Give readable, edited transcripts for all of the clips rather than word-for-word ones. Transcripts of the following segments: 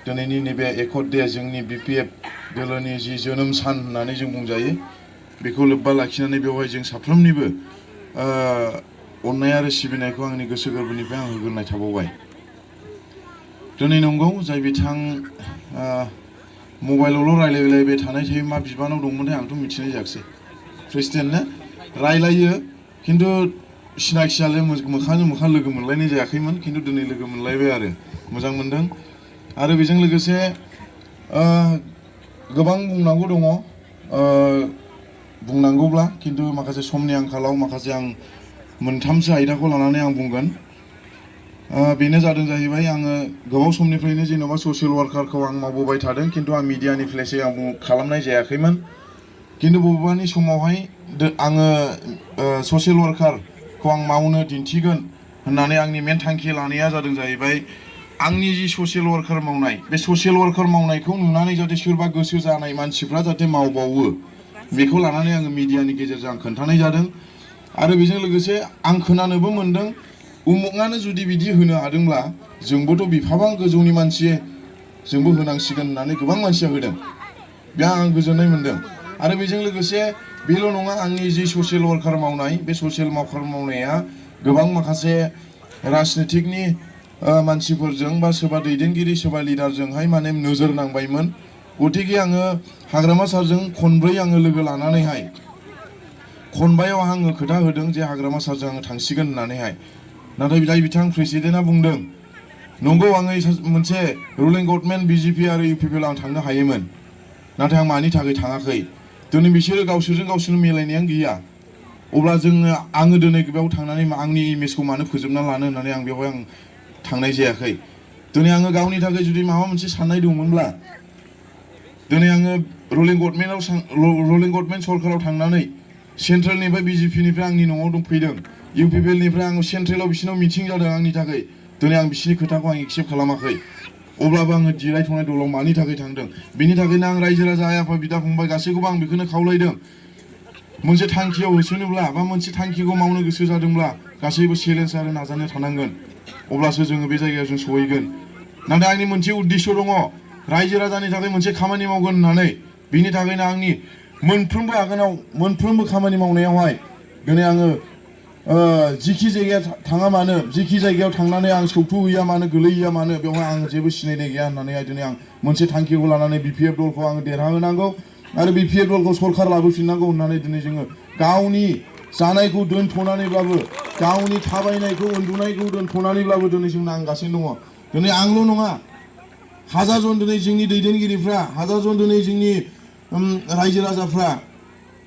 दिनैनि नैबे एकट दे जोंनि बिपिएफ दोलोनि जि जोनोम सान होननानै जों बुंजायो बेखौ लोब्बा लाखिनानै बेवहाय जों साफ्रोमनिबो अननाय आरो सिबिनायखौ आंनि गोसो गोरबोनिफ्राय आं होग्रोनाय थाबावबाय। दिनै नंगौ जाय बिथां मबाइलावल' रायलायलायबाय थानाय थायो मा बिबानाव दंमोनथाय आंथ' मिथिनाय जायाखिसै। प्रेसिडेन्टनो रायलायो खिन्थु सिनाखियालाय मोखांजों मोखां लोगो मोनलायनाय जायाखैमोन, खिन्थु दिनै लोगो मोनलायबाय आरो मोजां मोनदों। आरो बेजों लोगोसे गोबां बुंनांगौ दङ बुंनांगौब्ला, खिन्थु माखासे समनि आंखालाव माखासे आं मोनथामसो आयदाखौ लानानै आं बुंगोन। बेनो जादों जाहैबाय आङो गोबाव समनिफ्रायनो जेन'बा ससियेल वार्कारखौ आं मावबोबाय थादों, खिन्थु आं मिडियानि प्लेसै आं खालामनाय जायाखैमोन। खिन्थु बबेबानि समावहाय आङो ससियेल वार्कारखौ आं मावनो दिन्थिगोन होननानै आंनि मेन थांखि लानाया जादों जाहैबाय आंनि जि ससियेल वार्कार मावनाय बे ससियेल वार्कार मावनायखौ नुनानै जाहाथे सोरबा गोसो जानाय मानसिफ्रा जाहाथे मावबावो बेखौ लानानै आङो मिडियानि गेजेरजों आं खोन्थानाय जादों। आरो बेजों लोगोसे आं खोनानोबो मोनदों उमुकआनो जुदि बिदि होनो हादोंब्ला जोंबोथ' बिफाबां गोजौनि मानसि जोंबो होनांसिगोन होननानै गोबां मानसिया होदों। बेयाव आं गोजोननाय मोनदों। आरो बेजों लोगोसे बेल' नङा, आंनि जि ससियेल वार्कार मावनाय बे ससियेल वार्कार मावनाया गोबां माखासे राजनितिकनि मानसिफोरजों बा सोरबा दैदेनगिरि सोरबा लिडारजोंहाय माने नोजोर नांबायमोन। गतिके आङो हाग्रामा सारजों खनब्रै आङो लोगो लानानैहाय खनबायाव आङो खोथा होदों जे हाग्रामा सारजों आङो थांसिगोन होननानैहाय। नाथाय जाय बिथां प्रेसिडेन्टआ बुंदों नंगौ आङो मोनसे रुलिं गभर्नमेन्ट बिजेपि आरो इउपिपिएल आं थांनो हायोमोन, नाथाय आं मानि थाखाय थाङाखै। दिनै बिसोरो गावसोरजों मिलायनायानो गैया। अब्ला आङो दिनै बेयाव थांनानै आंनि इमेजखौ मानो फोजोबना लानो होननानै आं बेवहाय आं थांनाय जायाखै। दिनै आङो गावनि थाखाय जुदि माबा मोनसे साननाय दंमोनब्ला दिनै आङो रुलिं गभर्नमेन्ट सरकाराव थांनानै सेन्ट्रेलनिफ्राय बिजेपिनिफ्राय आंनि न'आव दंफैदों, इउपिपिएलनिफ्राय आङो सेन्ट्रेलाव बिसिनाव मिटिं जादों आंनि थाखाय। दिनै आं बिसिनि खोथाखौ आं एक्सेप्ट खालामाखै। अब्लाबो आङो जिरायथ'नाय दलं मानि थाखाय थांदों। बिनि थाखायनो आं रायजो राजा आइ आफा बिदा फंबाय गासैखौबो आं बेखौनो खावलायदों, मोनसे थांखियाव होसोनोब्ला बा मोनसे थांखिखौ मावनो गोसो जादोंब्ला गासैबो चेलेन्ज आरो नाजानो थानांगोन, अब्लासो जोङो बे जायगायाव जों सहैगोन। नाथाय आंनि मोनसे उद्देश्य दङ, रायजो राजानि थाखाय मोनसे खामानि मावगोन होननानै। बिनि थाखायनो आंनि मोनफ्रोमबो आगानाव मोनफ्रोमबो खामानि मावनायावहाय दिनै आङो जिखि जायगायाव थाङा मानो, जिखि जायगायाव थांनानै आं सौथुहैया मानो गोलैहैया मानो बेवहाय आं जेबो सिनायनाय गैया होननानैहाय दिनै आं मोनसे थांखिखौ लानानै बिपिएफ दलखौ आङो देरहाहोनांगौ आरो बिपिएफ दलखौ सरकार लाबोफिननांगौ होननानै दिनै जोङो गावनि जानायखौ दोनथ'नानैब्लाबो गावनि थाबायनायखौ उन्दुनायखौ दोनथ'नानैब्लाबो दिनै जों नांगासिनो दङ। दिनै आंल' नङा, हाजारजन दिनै जोंनि दैदेनगिरिफ्रा, हाजारजन दिनै जोंनि रायजो राजाफ्रा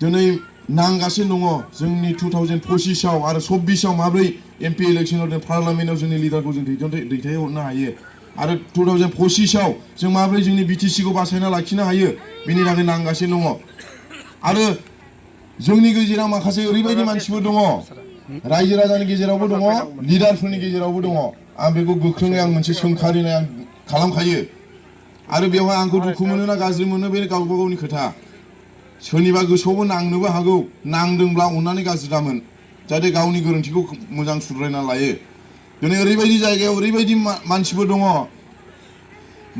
दिनै नांगासिनो दङ जोंनि 2025आव आरो 26आव माब्रै एमपि इलेक्सनाव जों पार्लामेन्टआव जोंनि लिडारखौ जों दैथायहरनो हायो आरो 2025आव जों माब्रै जोंनि बिटिसिखौ बासायना लाखिनो हायो बिनि थाखाय नांगासिनो दङ। आरो जोंनि गेजेराव माखासे ओरैबायदि मानसिफोर दङ, रायजो राजानि गेजेरावबो दङ, लिडारफोरनि गेजेरावबो दङ। आं बेखौ गोख्रोङै आं मोनसे सोंखारिनाय आं खालामखायो। आरो बेवहाय आंखौ दुखु मोनो ना गाज्रि मोनो बे गावबा गावनि खोथा। सोरनिबा गोसोआवबो नांनोबो हागौ, नांदोंब्ला अननानै गाज्रि दामोन, जाहाथे गावनि गोरोन्थिखौ मोजां सुद्रायना लायो। दिनै ओरैबायदि जायगायाव ओरैबायदि मानसिफोर दङ,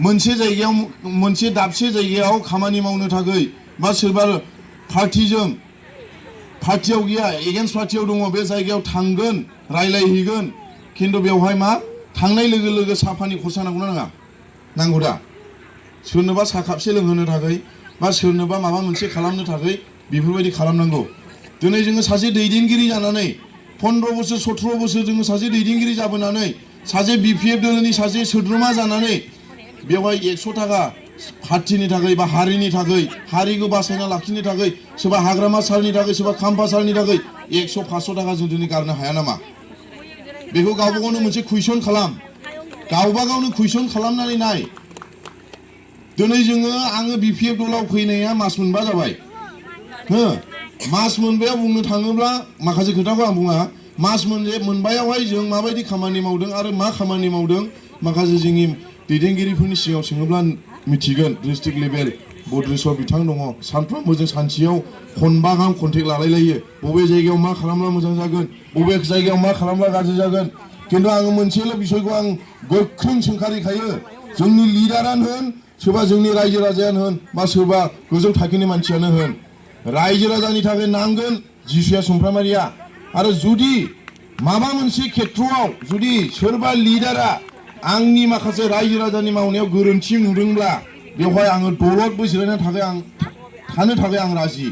मोनसे जायगायाव मोनसे दाबसे जायगायाव खामानि मावनो थाखाय बा सोरबा पार्टियाव गैया एगेन्स्ट पार्टियाव दङ, बे जायगायाव थांगोन रायलायहैगोन, खिन्थु बेवहाय मा थांनाय लोगो लोगो साहाफानि खरसा नांगौना नाङा? नांगौ दा। सोरनोबा साहा कापसे लोंहोनो थाखाय बा सोरनोबा माबा मोनसे खालामनो थाखाय बेफोरबायदि खालामनांगौ। दिनै जोङो सासे दैदेनगिरि जानानै 15 बोसोर 17 बोसोर जोङो सासे दैदेनगिरि जाबोनानै सासे बिपिएफ दोलोनि सासे सोद्रोमा जानानै बेवहाय 100 थाखा पार्टिनि थाखाय बा हारिनि थाखाय, हारिखौ बासायना लाखिनो थाखाय, सोरबा हाग्रामा सारनि थाखाय, सोरबा खाम्फा सारनि थाखाय 100-500 थाखा जों दिनै गारनो हाया नामा? बेखौ गावबा गावनो मोनसे कुइसन खालाम, गावबा गावनो कुइसन खालामनानै नाय। दिनै आङो बिपिएफ दलाव फैनाया मास मोनबा जाबाय। मास मोनबायाव बुंनो थाङोब्ला माखासे खोथाखौ आं बुङा, मास मोनबायावहाय जों माबायदि खामानि मावदों आरो मा खामानि मावदों माखासे जोंनि दैदेनगिरिफोरनि सिगाङाव सोङोब्ला मिथिगोन। डिस्ट्रिक्ट लेभेल बद्रेश्वर बिथां दङ, सानफ्रोमबो जों सानसेयाव खनबा गाहाम कन्टेक्ट लालायलायो, बबे जायगायाव मा खालामब्ला मोजां जागोन, बबे जायगायाव मा खालामब्ला गाज्रि जागोन। खिन्थु आङो मोनसेल' बिसयखौ आं गोख्रों सोंखारिखायो जोंनि लिडारानो होन सोरबा जोंनि रायजो राजायानो होन बा सोरबा गोजौ थाखोनि मानसियानो होन रायजो राजानि थाखाय नांगोन जिसुया सुमफ्रामारिया आरो जुदि माबा मोनसे खेथ्रआव जुदि सोरबा लिडारा आंनि माखासे रायजो राजानि मावनायाव गोरोन्थि नुदोंब्ला बेवहाय आङो दलद जिरायनानै थानो थाखाय आं राजि